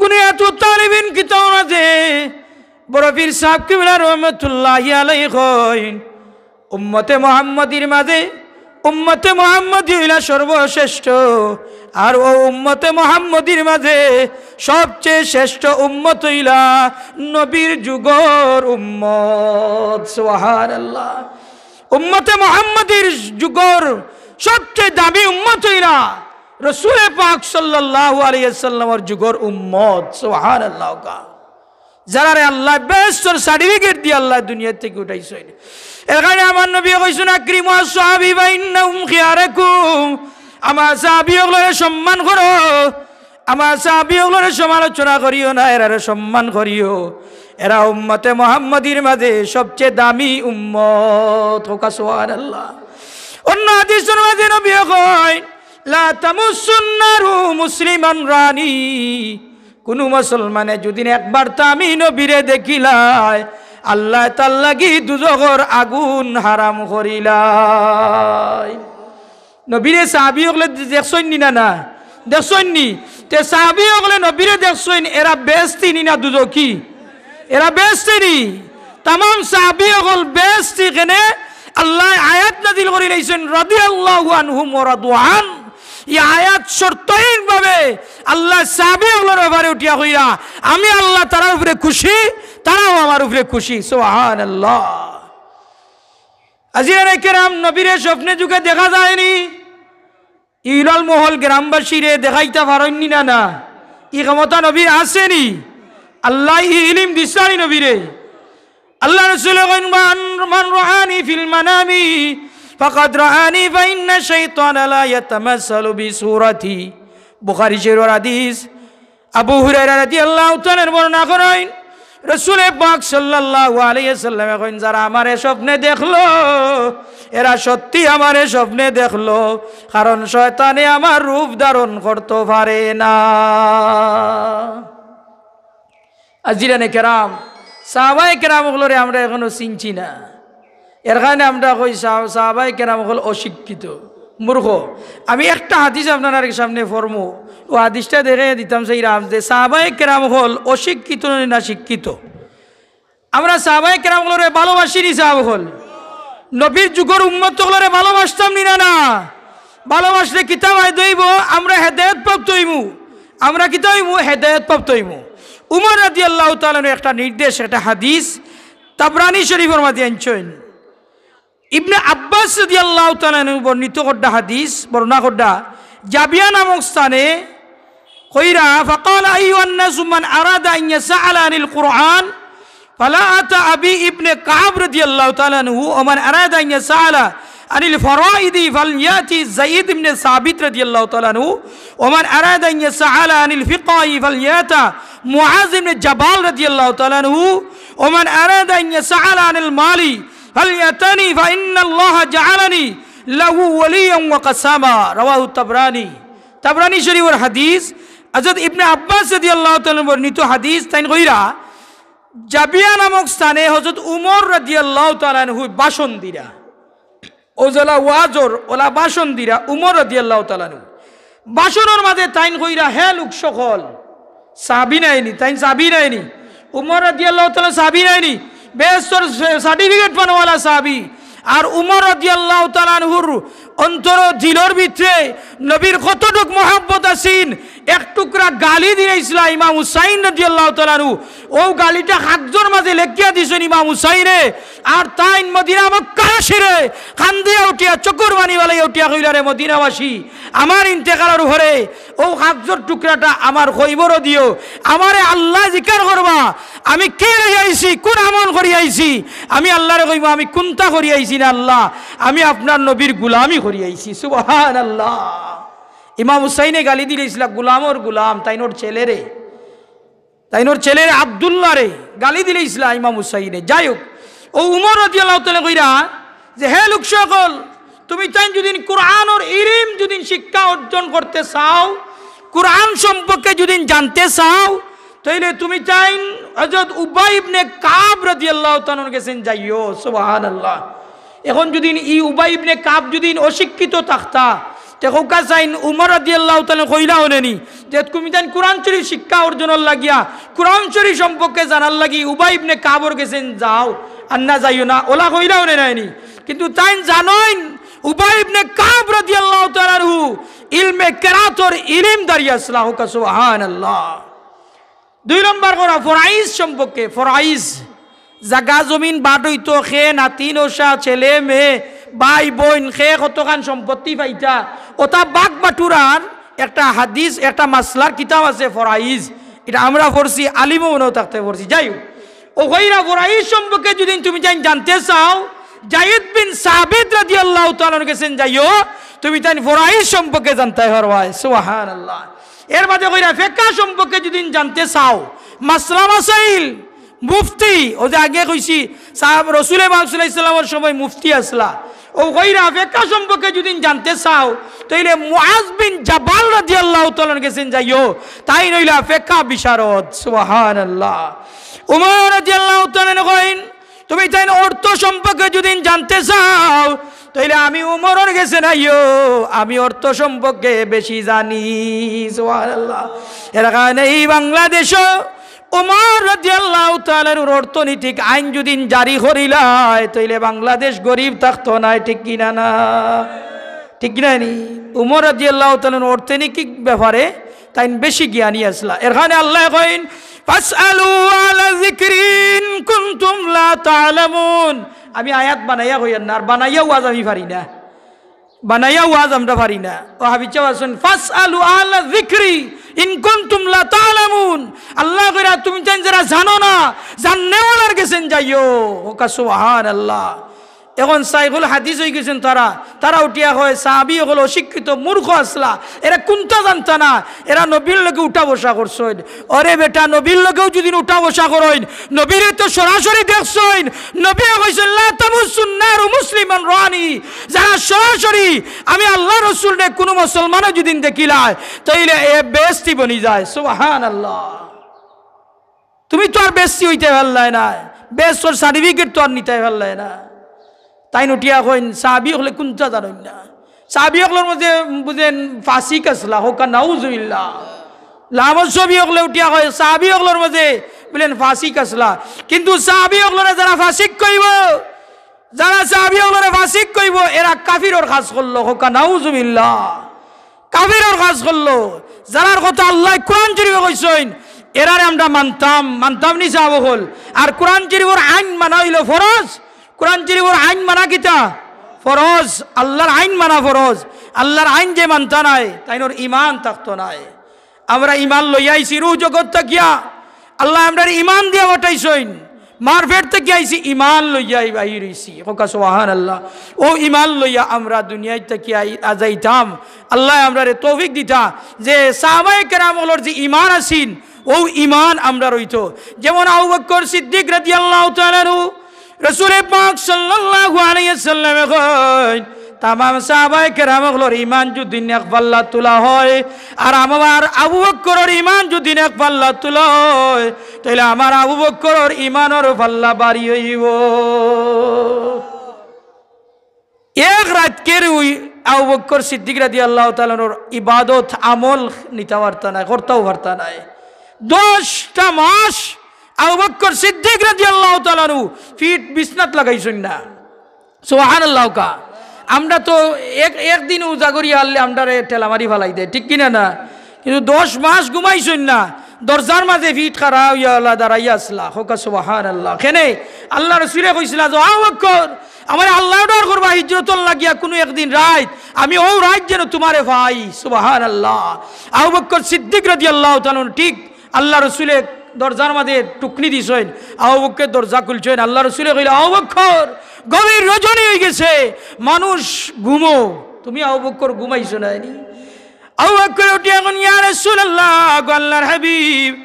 গুনিয়াতুত তালিবিন কিতাবর মাঝে বড় পীর সাহেব কিবলা রহমতুল্লাহি আলাইহি কইন, উম্মতে মুহাম্মদীর মাঝে, উম্মতে মুহাম্মদী অইলা সর্বশ্রেষ্ঠ। আর অউ উম্মতে মুহাম্মদীর মাঝে সবচেয়ে শ্রেষ্ঠ উম্মত অইলা নবীর যুগর উম্মত। সুবহানাল্লাহ। উম্মতে মুহাম্মদীর যুগর সবচেয়ে দামি উম্মত অইলা রসুলে পাক সাল্লাল্লাহু আলাইহি ওয়াসাল্লামর যুগর উম্মত। সুবহানাল্লাহ। যারারে আল্লায় বেহেস্তর certificate দিয়া আল্লায় দুনিয়া থাকি উঠাইছইন। এর কারণে আমার নবীয়ে কইছইন, "আকরিমু আসহাবি ফাইন্নাহুম খিয়ারুকুম।" আমার সাহাবী অকলরে সম্মান করো, আমার সাহাবী অকলরে সমালোচনা করিও না, এরারে সম্মান করিও। এরা উম্মতে মুহাম্মদীর মাঝে সবচেয়ে দামি উম্মত। কউক্কা সুবহানাল্লাহ। অন্য হাদিসর মাঝে নবীয়ে কইন, "লা তামাসসুন নারু মুসলিমান রানি।" কুনু মুসলমানে যুদিন একবার তো আমি নবীরে দেখিলায়, আল্লায় তার লাগি দুজখর আগুন হারাম করিলায়। নবীরে সাহাবী অকলে দেখছইন নি না, না? দেখছইন নি? তে সাহাবী অকলে নবীরে দেখছইন, এরা বেহেস্তি নি না দুজখি? এরা বেহেস্তি নি। তামাম সাহাবী অকল বেহেস্তি। কেনে? আল্লায় আয়াত নাজিল করিলাইছইন, "রাদিয়াল্লাহু আনহুম ওয়া রাদু আন।" ই আয়াত শর্তহীনভাবে আল্লায় সাহাবী অকলর ব্যাপারে উঠিয়া কইরা, "আমি আল্লাহ তারার উপরে খুশি, তারাও আমার উপরে খুশি।" সুবহানাল্লাহ। আজিরানে কেরাম, নবীরে স্বপ্নে যুগে দেখা যায়নি। ইলাল মহল গ্রামবাসীরে দেখাইতা পারইন নি না, না? ই ক্ষমতা নবীর আছে নি? আল্লায় ই ইলিম দিছইন নি নবীরে? আল্লার রসুলে কইন, "মান, মান রাআনি ফিল মানামি ফাকাদ রাআনি, ফাইন্না শাইতানা লা ইয়াতামাসসালু বিসূরাতি।" বুখারী শরীফর হাদিস। আবু হুরায়রা রাদিয়াল্লাহু তাআলা আনহু বর্ণনা করইন, রসুলে পাক সাল্লাল্লাহু আলাইহি ওয়াসাল্লামে কইন, "যারা আমারে স্বপ্নে দেখলো, এরা সত্যি আমারে স্বপ্নে দেখলো, কারণ শয়তানে আমার রূপ ধারণ করতো পারে না।" আজিরানে কেরাম, সাহাবায়ে কেরাম অকলরে আমরা এখনো চিনছি না। এর কারণে আমরা কই সাহ-, সাহাবায়ে কেরাম অকল অশিক্ষিত, মূর্খ। আমি একটা হাদিস আপনারার সামনে পড়মু, অউ হাদিসটা দেখাইয়া দিতাম চাইরাম যে সাহাবায়ে কেরাম অকল অশিক্ষিত নি না শিক্ষিত? আমরা সাহাবায়ে কেরাম অকলরে ভালোবাসি নি সাহাবা অকল? নবীর যুগর উম্মত অকলরে ভালোবাসতাম নি না, না? ভালোবাসলে কিতা ফায়দা অইবো? আমরা হেদায়েত প্রাপ্ত অইমু। আমরা কিতা অইমু? হেদায়েত প্রাপ্ত অইমু। উমর রাদিয়াল্লাহু তাআলা আনহু একটা নির্দেশ, একটা হাদিস তাবরানী শরীফর মাঝে আনছইন। ইবনে আব্বাস রাদিয়াল্লাহু তাআলা আনহু বর্ণিত কররা হাদিস, বর্ণনা কররা, জাবিয়া নামক স্থানে কইরা, "ফাকালা আইয়ুহান নাসু মান আরাদা আন ইয়াসআলা আনিল কুরআন ফালা আতা আবি ইবনে কাব রাদিয়াল্লাহু তাআলা আনহু, ওয়া মান আরাদা আন ইয়াসআলা عن الفرائض فليأت زيد بن ثابت رضي الله تعالى عنه، ومن أراد أن يسأل عن الفقه فليأت معاذ بن جبل رضي الله تعالى عنه، ومن أراد أن يسأل عن المال فليأتني فإن الله جعلني له وليا وقساما. رواه الطبراني. তাবরানী শরীফর হাদিস। হযরত ইবনে আব্বাস রাদিয়াল্লাহু তাআলা আনহু বর্ণিত হাদিস, তাইন কইরা, জাবিয়া নামক স্থানে হযরত উমর রাদিয়াল্লাহু তাআলা আনহু ভাষণ দিরা। অউ যেলা ওয়াজর, অলা ভাষণ দিরা উমর রাদিয়াল্লাহু তাআলা আনহু। ভাষণর মাঝে তাইন কইরা, "হে লোক সকল", সাহাবী নায়নি, তাইন সাহাবী নায়নি। উমর রাদিয়াল্লাহু তাআলা সাহাবী নায়নি, বেহেস্তর সার্টিফিকেট পানেওয়ালা সাহাবী। আর উমর রাদিয়াল্লাহু তাআলা আনহুর অন্তর দিলর ভিতরে নবীর কতটুক মহব্বত আছিন, এক টুকরা গালি দিলাইছলা ইমাম হুসাইন রাদিয়াল্লাহু তাআলা আনহু। অউ গালিটা কাগজর মাঝে লেখিয়া দিছইন ইমাম হুসাইনে। আর তাইন মদিনা মক্কাবাসীরে কান্দিয়া উঠিয়া, চকুর পানি ফালাইয়া উঠিয়া কইলা, "রে মদিনাবাসী, আমার ইন্তেকালর পরে অউ কাগজর টুকরাটা আমার কবরো দিও। আমারে আল্লায় জিকার করবা, আমি কিতা লইয়া আইছি, কুন আমল করিয়া আইছি। আমি আল্লারে কইমু, আমি কুনতা করিয়া আইছি না আল্লাহ, আমি আপনার নবীর গুলামি করিয়া আইছি।" সুবহানাল্লাহ। ইমাম হুসাইনে গালি দিলাইছলা গুলামর গুলাম, তাইনর ছেলেরে, তাইনর ছেলেরে আব্দুল্লাহরে গালি দিলাইছলা ইমাম হুসাইনে। যাই হোক, অউ উমর রাদিয়াল্লাহু তাআলা কইরা যে, "হে লোক সকল, তুমি তাইন যুদি কুরআনর ইলিম যুদি শিক্ষা অর্জন করতে চাও, কুরআন সম্পর্কে যুদি জানতে চাও, তাইলে তুমি তাইন হযরত উবাই ইবনে কাব রাদিয়াল্লাহু তাআলা আনহুর গেছে যাইও।" সুবহানাল্লাহ। এখন যুদি ই উবাই ইবনে কাব যুদি অশিক্ষিত থাকতা, তে কউক্কা চাইন উমর রাদিয়াল্লাহু তাআলা আনহু কইলা অনে নি যে, "তুমি তাইন কুরআন শরীফ শিক্ষা অর্জনর লাগিয়া, কুরআন শরীফ সম্পর্কে জানার লাগি উবাই ইবনে কাবর গেছে যাও, আর না যাইও না", অলা কইলা অনে নায়নি। কিন্তু তাইন জানইন, উবাই ইবনে কাব রাদিয়াল্লাহু তাআলা আনহু ইলমে কেরাতর ইলিমদারি আছলা। কউক্কা সুবহানাল্লাহ। দুই নম্বর করা ফরাইজ সম্পর্কে, ফরাইজ, জাগা জমিন বাটোইতো, কে নাতি নশা, ছেলে মেয়ে, ভাই বইন, কে কতখান সম্পত্তি পাইতা, অতা ভাগ বাটুরার একটা হাদিস, একটা মাসলার কিতাব আছে ফরাইজ, ইটা আমরা পড়ছি, আলিমও মনে থাকতে পড়ছি। যাই হোক, অউ কইরা ফরাইজ সম্পর্কে যুদি তুমি তাইন জানতে চাও, জাইদ বিন সাবিত রাদিয়াল্লাহু তাআলা আনহুর গেছে যাইও, তুমি তাইন ফরাইজ সম্পর্কে জানতে পারবায়। সুবহানাল্লাহ। এর বাদে কইরা ফেকা সম্পর্কে যুদি জানতে চাও, মাসলা মাসাইল, মুফতি, অউ যে আগে কইছি, সাহাব-, রসুলে পাক সাল্লাল্লাহু আলাইহি ওয়াসাল্লামর সময় মুফতি আছলা। অউ কইরা ফেকা সম্পর্কে যুদি জানতে চাও, তাইলে মুআজ বিন জাবাল রাদিয়াল্লাহু তাআলা আনহুর গেছে যাইও, তাইন অইলা ফেকা বিশারদ। সুবহানাল্লাহ। উমর রাদিয়াল্লাহু তাআলা আনহু কইন, তুমি তাইন অর্থ সম্পর্কে যুদি জানতে চাও, তাইলে আমি উমরর গেছে যাইও, আমি অর্থ সম্পর্কে বেশি জানি। সুবহানাল্লাহ। এর কারণে ই বাংলাদেশো উমর রাদিয়াল্লাহু তাআলা আনহুর অর্থনৈতিক আইন যুদি জারি করিলায়, তাইলে বাংলাদেশ গরিব থাকতো নায়, ঠিক কিনা না? ঠিক কিনা নি? উমর রাদিয়াল্লাহু তাআলা আনহুর অর্থনৈতিক ব্যাপারে তাইন বেশি জ্ঞানী আছলা। এর কারণে আল্লায় কইন, "ফাসআলু আহলা যিকরি ইন কুনতুম লা তা'লামুন।" আমি আয়াত বানাইয়া কইয়ার না, আর বানাইয়া ওয়াজ আমি পারি না, বানাইয়া ওয়াজ আমরা পারি না। অউ হাফিজ সাব আছইন, "ফাসআলু আহলা যিকরি ইন কুনতুম লা তা'লামুন।" আল্লায় কইরা, তুমি তাইন যেরা জানো না, জাননেওয়ালার গেছে যাইও। কউক্কা সুবহানাল্লাহ। এখন শাইখুল হাদিস অইগেছইন তারা, তারা উঠিয়া কয়, সাহাবী অকল অশিক্ষিত মূর্খ আছলা, এরা কুনতা জানতা না, এরা নবীর লগে উঠা বসা করছইন। অরে বেটা, নবীর লগেও যুদি উঠা বসা করইন, নবীরে তো সরাসরি দেখছইন, নবীয়ে কইছইন, "লা তামাসসুন নারু মুসলিমান রাআনি।" যারা সরাসরি আমি আল্লার রসুলরে কুনু মুসলমানে যুদি দেখিলায়, তাইলে এ বেহেস্তি বনি যায়। সুবহানাল্লাহ। তুমি তো আর বেহেস্তি অইতায় পারলায় না, বেহেস্তর সার্টিফিকেট তো আর নিতায় পারলায় না। তাইন উঠিয়া কইন, সাহাবী অকলে কুনতা জানইন না। সাহাবী অকলর মাঝে বুঝেন ফাসিক আছলা, কউক্কা নাউজুবিল্লাহ। লামত সাহাবী অকলে উঠিয়া কয়, সাহাবী অকলর মাঝে বুঝেন ফাসিক আছলা। কিন্তু সাহাবী অকলরে যেরা ফাসিক কইবো, যেরা সাহাবী অকলরে ফাসিক কইবো, এরা কাফিরর কাজ করলো, কউক্কা নাউজুবিল্লাহ। কাফিরর কাজ করলো। যেরার কথা আল্লায় কুরআন শরীফো কইছইন, এরারে আমরা মানতাম, মানতাম নি সাহাবা অকল? আর কুরআন শরীফর আইন মানা অইলো ফরজ। কুরআন শরীফর আইন মানা কিতা? ফরজ। আল্লার আইন মানা ফরজ। আল্লার আইন যে মানতা নায়, তাইনর ইমান থাকতো নায়। আমরা ইমান লইয়া আইছি রুহ জগত থাকিয়া। আল্লায় আমরারে ইমান দিয়া পাঠাইছইন। মার পেট থাকি আইছি, ইমান লইয়া বাহির অইছি। কউক্কা সুবহানাল্লাহ। অউ ইমান লইয়া আমরা দুনিয়াত থাকি আই-, আ, যাইতাম। আল্লায় আমরারে তৌফিক দিতা যে সাহাবায়ে কেরাম অকলর যে ইমান আছিল, অউ ইমান আমরার অইতো। যেমন আবু বকর সিদ্দিক রাদিয়াল্লাহু তাআলা আনহু, রসুলে পাক সাল্লাল্লাহু আলাইহি ওয়াসাল্লামে কইন, তামাম সাহাবায়ে কেরাম অকলর ইমান যুদি এক পাল্লাত তুলা হয়, আর আমার আবু বকরর ইমান যুদি এক পাল্লাত তুলা হয়, তাইলে আমার আবু বকরর ইমানর পাল্লা ভারি অইবো। এক রাইতকের অউ আবু বকর সিদ্দিক রাদিয়াল্লাহু তাআলা আনহুর ইবাদত আমল নিতা পারতা নায়, করতাও পারতা নায়। দশটা মাস আবু বকর সিদ্দিক রাদিয়াল্লাহু তাআলা আনহু ফিট বিছনাত লাগাইছইন না। সুবহানাল্লাহ কা। আমরা তো এক, একদিন উজা করি হারলে আমরারে ঠেলা মারি ফালাই দেয়, ঠিক কিনা না? কিন্তু দশ মাস ঘুমাইছইন না, দরজার মাঝে ফিট খাড়া অইয়া অলা দাঁড়াইয়া আছলা। কউক্কা সুবহানাল্লাহ। কেনে? আল্লার রসুলে কইছিলা যে, "আবু বকর, আমারে আল্লায় অর্ডার করবা হিজরতর লাগিয়া কুনু একদিন রাইত, আমি অউ রাইত যেন তুমারে পাই।" সুবহানাল্লাহ। আবু বকর সিদ্দিক রাদিয়াল্লাহু তাআলা আনহু ঠিক আল্লার রসুলে দরজার মাঝে টুকনি দিছইন, আবু বকরে দরজা খুলছইন। আল্লার রসুলে কইলা, "আবু বকর, গভীর রজনী অইগেছে, মানুষ ঘুমো, তুমি আবু বকর ঘুমাইছো না নি?" আবু বকর উঠিয়া কইন, "ইয়া রাসুলাল্লাহ, গো আল্লার হাবিব,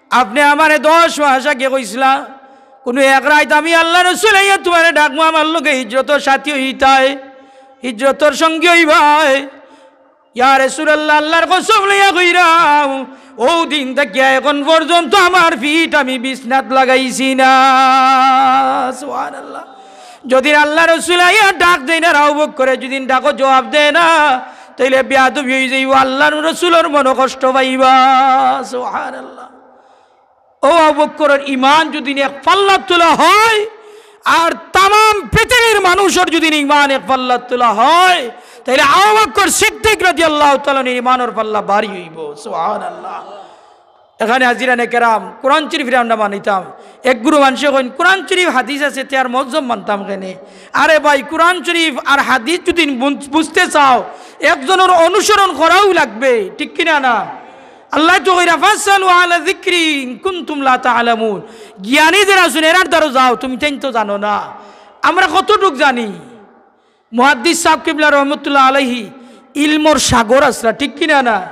আপনে আমারে দশ মাস আগে কইছলা, কুনু এক রাইত আমি আল্লার রসুল আইয়া তুমারে ডাকমু, আমার লগে হিজরতর সাথী অইতায়, হিজরতর সঙ্গী অইবায়।" ইয়া রাসুলাল্লাহ, আল্লার কসম লইয়া কইরাম, অউ দিন থাকিয়া এখন পর্যন্ত আমার ফিট আমি বিছনাত লাগাইছি না। সুবহানাল্লাহ। যুদি আল্লার রসুল আইয়া ডাক দেইন আর আবু বকরে যুদি ডাকো জবাব দেয় না, তাইলে বেয়াদবি অইযাইবো, আল্লার রসুলর মনো কষ্ট পাইবা। সুবহানাল্লাহ। অউ আবু বকরর ইমান যুদি এক পাল্লাত তুলা হয়, আর তামাম পৃথিবীর মানুষর যুদি ইমান এক পাল্লাত তুলা হয়, তাইলে আবু বকর সিদ্দিক রাদিয়াল্লাহু তাআলা আনহুর ইমানর পাল্লা ভারি অইবো। সুবহানাল্লাহ। এখানে হাজিরানে কেরাম, কুরআন শরিফরে আমরা মানিতাম। এক গুরু মানষে কইন, "কুরআন শরিফ হাদিস আছে, তে আর মজহব মানতাম কেনে?" আরে ভাই, কুরআন শরিফ আর হাদিস যুদি বুঝ-, বুঝতে চাও, একজনর অনুসরণ করাউ লাগবে, ঠিক কিনা না? আল্লায় তো কইরা, "ফাসআলু আহলা যিকরি ইন কুনতুম লা তা'লামুন।" জ্ঞানী যেরা আছইন, এরার দ্বারো যাও, তুমিতাইন তো জানো না। আমরা কতটুক জানি? মুহাদ্দিস সাব কিবলা রহমতুল্লাহ আলাইহি ইলমর সাগর আছলা, ঠিক কিনা না?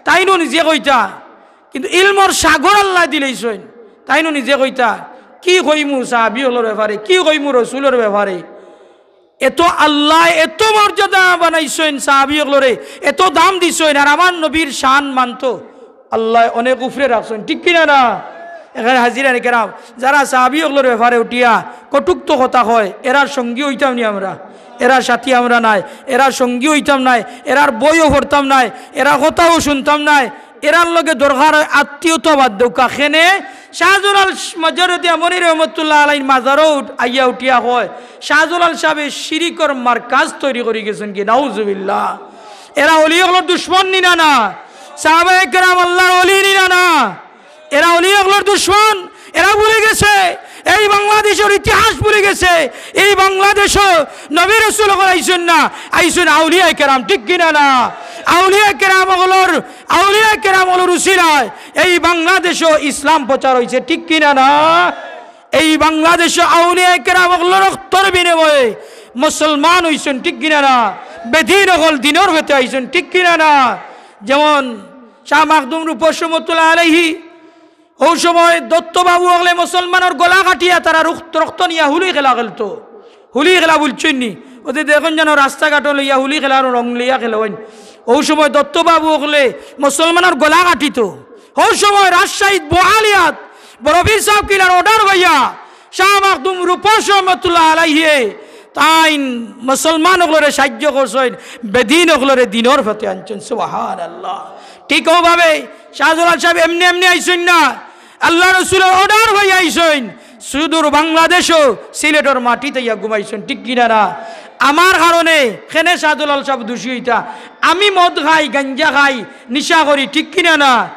তাইনও নিজে কইতা, কিন্তু ইলমর সাগর আল্লায় দিলাইছইন। তাইনও নিজে কইতা, "কি কইমু সাহাবি অকলর ব্যাপারে, কি কইমু রসুলর ব্যাপারে?" এত আল্লায় এত মর্যাদা বানাইছইন সাহাবি অকলরে, এত দাম দিছইন, আর আমার নবীর শান মানতো আল্লায় অনেক উপরে রাখছইন, ঠিক কিনা না? এখানে হাজিরানে কেরাম, যারা সাহাবি অকলর ব্যাপারে উঠিয়া কটুক্ত কথা কয়, এরার সঙ্গী অইতাম নি আমরা? এরার সাথী আমরা নায়, এরার সঙ্গী অইতাম নায়, এরার বইও পড়তাম নায়, এরার কথাও শুনতাম নায়, এরার লগে দরকার অয় আত্মীয়তা বাদ দেউক্কা। কেনে? শাহজালাল শ-, মজরুদ্দিয়া মনি রহমতুল্লাহ আলাইহির মাজারো উঠ-, আইয়া উঠিয়া কয়, "শাহজালাল সাবে শিরিকর মার্কাজ তৈরি করি গেছইন গি।" নাউজুবিল্লাহ। এরা অলি অকলর দুশমন নি না না? সাহাবায়ে কেরাম আল্লার অলি নি না না? এরা অলি অকলর দুশমন। এরা ভুলি গেছে, এই বাংলাদেশর ইতিহাস ভুলি গেছে। এই বাংলাদেশো নবী রসুল অকল আইছইন না, আইছইন আউলিয়ায়ে কেরাম, ঠিক কিনা না? আউলিয়ায়ে কেরাম অকলর, আউলিয়ায়ে কেরাম অকলর উসিলায় এই বাংলাদেশো ইসলাম প্রচার অইছে, ঠিক কিনা না? এই বাংলাদেশো আউলিয়ায়ে কেরাম অকলর রক্তর বিনিময়ে মুসলমান অইছইন, ঠিক কিনা না? বেদিন অকল দিনর পথে আইছইন, ঠিক কিনা না? যেমন শাহ মাখদুম রূপসী রহমতুল্লাহ আলাইহি, অউ সময় দত্ত বাবু অকলে মুসলমানর গলা কাটিয়া তারা রুখ-, রক্ত নিয়া হুলি খেলা খেলতো। হুলি খেলা বুঝছইন নি? অউ যে দেখইন যেন রাস্তাঘাটো লইয়া হুলি খেলার রং লইয়া খেলইন। অউ সময় দত্ত বাবু অকলে মুসলমানর গলা কাটিতো। অউ সময় রাজশাহীত বহালিয়াত বড় পীর সাব কিবলার order পাইয়া শাহ মাখদুম রূপসী রহমতুল্লাহ আলাইহি তাইন মুসলমান অকলরে সাইয্য করছইন, বেদিন অকলরে দিনর পথে আনছইন। সুবহানাল্লাহ। ঠিক অউ ভাবে শাহজালাল সাব এমনে এমনে আইছইন না, আল্লার রসুলর order পাইয়া আইছইন। সুদূর বাংলাদেশো সিলেটর মাটিত আইয়া ঘুমাইছইন, ঠিক কিনা না? আমার কারণে কেনে শাহজালাল সাব দুষী অইতা? আমি মদ খাই, গাঞ্জা খাই, নিশা করি, ঠিক কিনা না?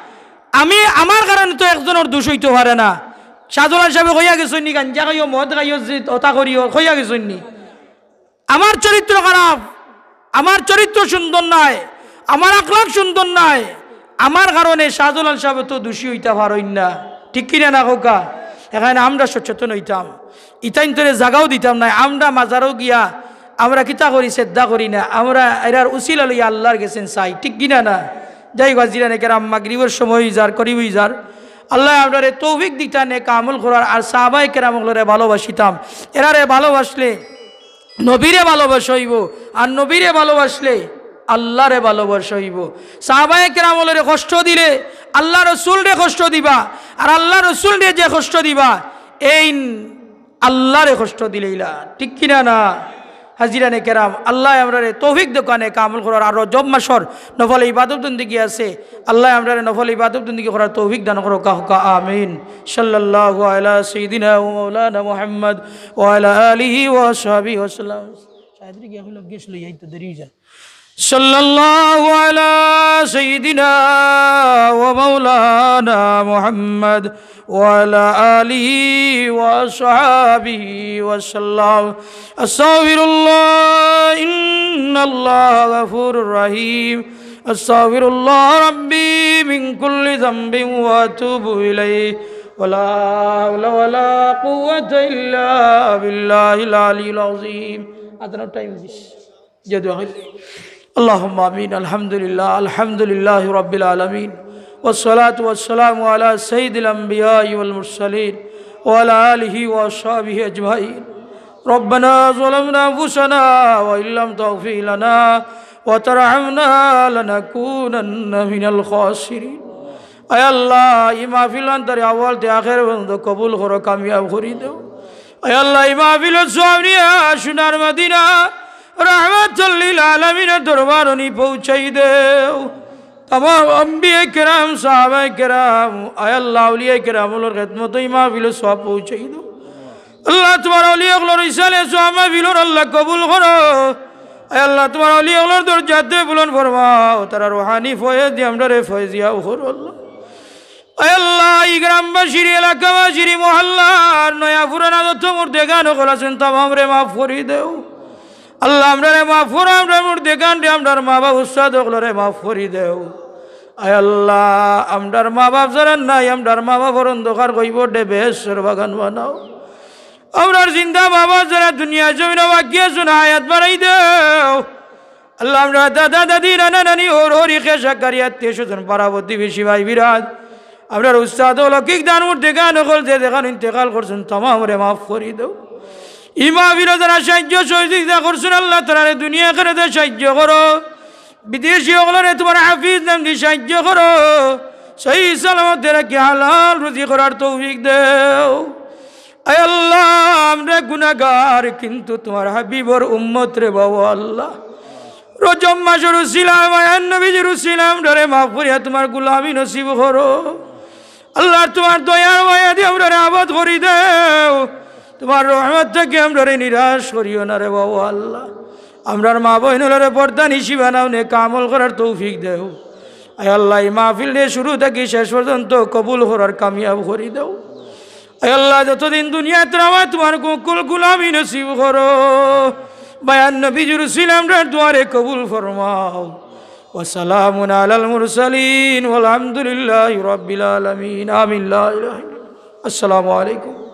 আমি, আমার কারণে তো একজনর দুষ অইতো পারে না। শাহজালাল সাবে কইয়া গেছইন নি, "গাঞ্জা খাইও, মদ খাইও, যে অতা করিও", কইয়া গেছইন নি? আমার চরিত্র খারাপ, আমার চরিত্র সুন্দর নায়, আমার আখলাক সুন্দর নায়, আমার কারণে শাহজালাল সাব তো দুষী অইতা পারইন না, ঠিক কিনা না কউক্কা? এখানে আমরা সচেতন অইতাম, ইতাইন্তরে জাগাও দিতাম না। আমরা মাজারো গিয়া আমরা কিতা করি, সেজদা করি না, আমরা এরার উসিলা লইয়া আল্লার গেছেন চাই, ঠিক কিনা না? যাই হোক, হাজিরানে কেরাম, মাগরিবর সময় অইযার, করিব অইযার। আল্লায় আমরারে তৌফিক দিতা নেক আমল করার, আর সাহাবায়ে কেরাম অকলরে ভালোবাসিতাম। এরারে ভালোবাসলে নবীরে ভালোবাসা অইবো, আর নবীরে ভালোবাসলে আল্লারে ভালোবাসা অইবো। সাহাবায়ে কেরাম অকলরে কষ্ট দিলে আল্লা রসুলরে কষ্ট দিবা, আর আল্লা রসুলরে যে কষ্ট দিবা, এইন আল্লারে কষ্ট দিলাইলা, ঠিক কিনা না? হাজিরানে কেরাম, আল্লায় আমরারে তৌফিক দেউক্কা নেক আমল করার, আর রজব মাসর নফল ইবাদত বন্দেগি আছে, আল্লায় আমরারে নফল ইবাদত বন্দেগি করার তৌফিক দান করউক্কা, কউক্কা আমিন। সাল্লাল্লাহু আলা সাইয়্যিদিনা ওয়া মাওলানা মুহাম্মদ ওয়া আলা আলিহি ওয়া সাহবিহি ওয়া সাল্লাম। শাহেদরে গিয়া কইলো, গ্যাস লইয়া আইতে দেরি অইযায়। صلى الله على سيدنا ومولانا محمد وعلى آله وأصحابه وسلم. أستغفر الله، إن الله غفور رحيم. أستغفر الله ربي من كل ذنب وأتوب إليه. ولا حول ولا قوة إلا بالله العلي العظيم. আজানর টাইম অইছে। যে দোয়া করি। اللهم آمين. الحمد لله، الحمد لله رب العالمين، والصلاة والسلام على سيد الأنبياء والمرسلين وعلى آله وأصحابه أجمعين. ربنا ظلمنا أنفسنا وإن لم تغفر لنا وترحمنا لنكونن من الخاسرين. আয় আল্লাহ, ই মাহফিলখান তারে আউয়াল তে আখের পর্যন্ত কবুল করো, কামিয়াব করি দেও। আয় আল্লাহ, ই মাহফিলর সওয়াব নিয়া সোনার মদিনা রহমাতুল লিল আলামিনের দরবারো নি পৌঁছাই দেও। তামাম আম্বিয়ায়ে কেরাম, সাহাবায়ে কেরাম, আয় আল্লাহ, আউলিয়ায়ে কেরাম অকলর খেদমতো ই মাহফিলর সওয়াব পৌঁছাই দেও। আল্লাহ, তুমার আউলিয়া অকলর ইসালে সওয়াব মাহফিলর আল্লাহ কবুল করো। আয় আল্লাহ, তুমার আউলিয়া অকলর দরজাতে বুলন্দ ফরমাও, তারার রুহানি ফয়েজ দি আমরারে ফয়েজিয়াব করো আল্লাহ। আয় আল্লাহ, ই গ্রামবাসীর, এলাকাবাসীর, ই মহল্লার নয়া পুরানা যত মুর্দেগান অকল আছইন, তামামরে মাফ করি দেও। আল্লাহ, আমরারে মাফ করো, আমরার মুর্দেগানরে, আমরার মা-বাপ উস্তাদ অকলরে মাফ করি দেও। আয় আল্লাহ, আমরার মা-বাপ যারার নাই, আমরার মা-বাপর অন্ধকার কবররে বেহেস্তর বাগান বানাও। আমরার জিন্দা মা-বাপ যারা দুনিয়ার জমিনো বাকি আছইন, হায়াত বাড়াই দেও। আল্লাহ, আমরার দাদা দাদি, নানা নানি, হউর হউরি, খেশ আক্কারি, আত্মীয় স্বজন, পাড়া প্রতিবেশী, ভাই বিরাদ, আমরার উস্তাদ অকল, হকিক দান মুর্দেগান অকল যে যেখানো ইন্তেকাল করছইন, তামামরে মাফ করি দেও। ই মাহফিলো যারা সাহায্য সহযোগিতা করছইন, আল্লাহ, তারারে দুনিয়া আখেরাতে সাহায্য করো। বিদেশি অকলরে তুমার হাফিজ নাম দি সাহায্য করো। সহি সালামতে রাখি হালাল রুজি করার তৌফিক দেও। আয় আল্লাহ, আমরা গুনাগার, কিন্তু তুমার হাবিবর উম্মত রে বাবা আল্লাহ। রজব মাসর উসিলায়, মায়ার নবীজির উসিলায় আমরারে মাফ করিয়া তুমার গুলামি নসিব করো। আল্লাহ, তুমার দয়ার মায়া দি আমরারে আবাদ করি দেও। তুমার রহমত থাকি আমরারে নিরাশ করিও না রে বাবা আল্লাহ। আমরার মা বইন অকলরে পর্দানিশি বানাও, নেক আমল করার তৌফিক দেও। আয় আল্লাহ, ই মাহফিলরে শুরু থাকি শেষ পর্যন্ত কবুল করার কামিয়াব করি দেও। আয় আল্লাহ, যতদিন দুনিয়াত রওয়া তুমার কুকুল গুলামি নসিব করো। মায়ার নবীজির উসিলায় আমরার দোয়ারে কবুল ফরমাও। وسلام على المرسلين والحمد لله رب العالمين. آمين. لا إله إلا الله. السلام عليكم.